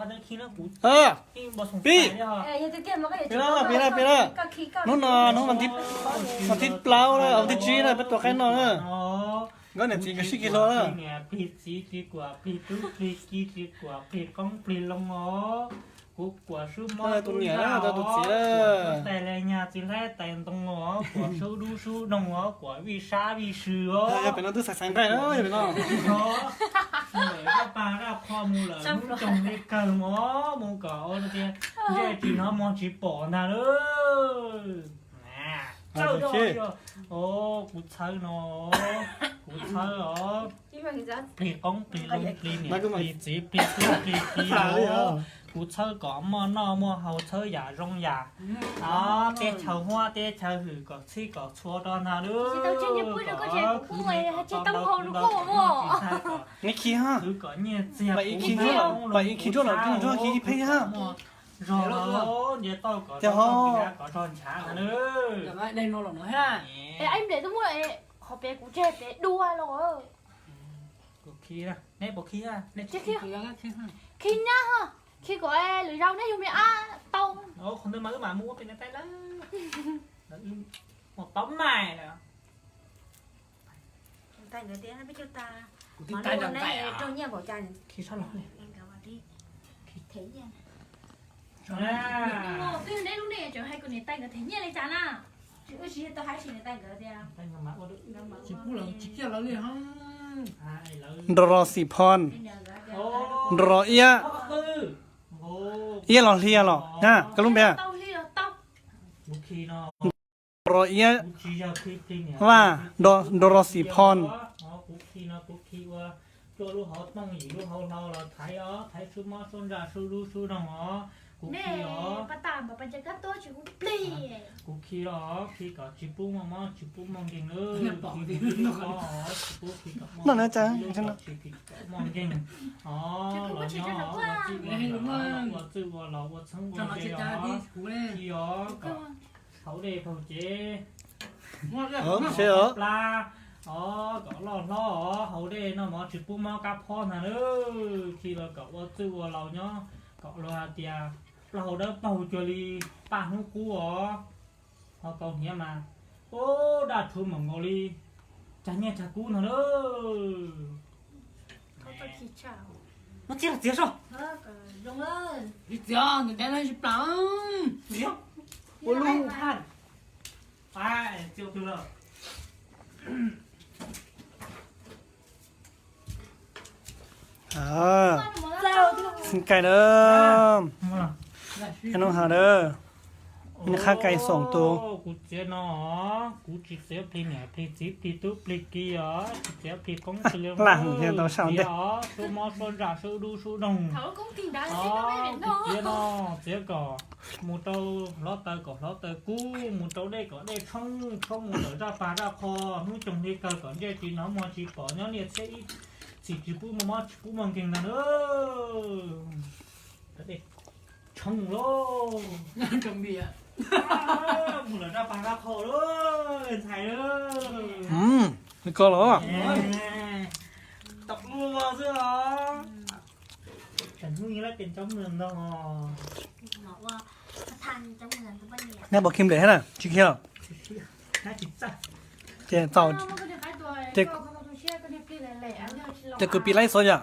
Pib, pib lawm, pib lawm, pib lawm. Hnub no hnub vas thib plaub, vas thib tsib na, peb tua qaib noj na. Nkawd niam txiv nkawd sib kis hlo na. Plig niam plig txiv, plig kuam plig tub, plig ki plig kuam plig qoob plig loo os. Kuv kuam sub mob sub ntsaj os, kuam sub tais li nyag txiv hlaib tais ntoo os, kuam sub dub sub doog os, kuam vij sab vij sw os. Yog pem no twb xaiv xaiv nqaij na, yog pem no. Mus lawm zaj pag zaj qho, mus lawm hnub coog li kawg mog, mus kom ua tias ntsej tsis hnov muag tsis pom ntag lauj. Txawj, kuv txhawb no, kuv txhawb os. Plig qoob plig loo plig niam plig txiv plig tub plig ki os. Kuv txhawb kom muaj noj muaj haus, txhawb yam zoo yam, teb chaws huab teb chaws hwm kom txhij kom txhua rau ntag lauj. Kom khwv kom tau ntau ntau, kom khwv kom nyiaj txiag, kom muaj zog los nce toj kom tau kom zog nchav ntag lauj. Qhov pem kuv tseg pem dua los. Kuv khi, neb puas khi? Khi nyab, khi kom lwm zaus neb yug me ab tau. Qhov ntawd mas wb mam mus ua pem niam tais lawm. Mus tau mais lawm. Tais nkawd tias peb coj tag, mas neb raug nyiaj npaum cas khi sab los. Twb yog neb lub neej tseem hais kom niam tais nkawd them nyiaj li cas na. Tsis ua tsis tau hais sim niam tais nkawd tias tsis pub lawv tsis kiaj lawv li. Nro ro xim phon, nro ro iab, iab los hlia los na, koj lub npe. Nro ro iab, vaj, nro ro xim phon. Cua lub hauv tooj yim lub hauv hlau los thaiv os, thaiv sub mob sub ntsaj sub dub sub doog os. Kuv khi os. Kuv khi los khi kom tsis pub muaj mob tsis pub muaj nkeeg lawm. Tsis pub khi kom muaj mob tsis khi kom muaj nkeeg os. Los nyob ua txwj ua laus, ua txwj ua laus, ua txheeb ua ze os. Khi os kom haus dej paug cev, plab os, kom loj hlob os, haus dej noj mov tsis pub mob kab phob ntag lauj. Khi los kom ua txwj ua laus nyob, kom luag hais tias plaub hau dawb paug cuag li paj hnub qub os. Ho kaus hniav mas, ub, daj rhuv mam nkaus li tsag nyiaj tsag kub no lauj. Muab txiav los txiav soj. Txiav, nws dev no tsis plam. Ua lub haj. Txiav twg lawm? Xeeb Kais na, Kais Noog Hav na, nws qhab Kais xoom tus. Kuv txiav no, kuv tsis txiav plig niam plig txiv plig tub plig ki os, tsis txiav plig qoob plig loo, txiav os, sub mob sub ntsaj sub dub sub doog. Kuv txiav no, txiav kom mus rau hluav taws kom hluav taws kub, mus rau dej kom dej tshoob, tshoob mus lawm zaj pag zaj qho, hnub coog hli kawg kom ntsej tsis hnov muag tsis pom, nyob niaj txhiab ib txhis tsis pub muaj mob tsis pub muaj nkeeg ntag na. Dej tshoob lauj. Mus lawm zaj pag zaj qho lauj, ntxhais lauj. Koj los. Tau lub xwb os. Tseem hnub nyob lawm ces cov mws ntog. Neb puas khi nplej thiab na? Tsis khi. Ces txaus. Ces kwv pis laib xov yom.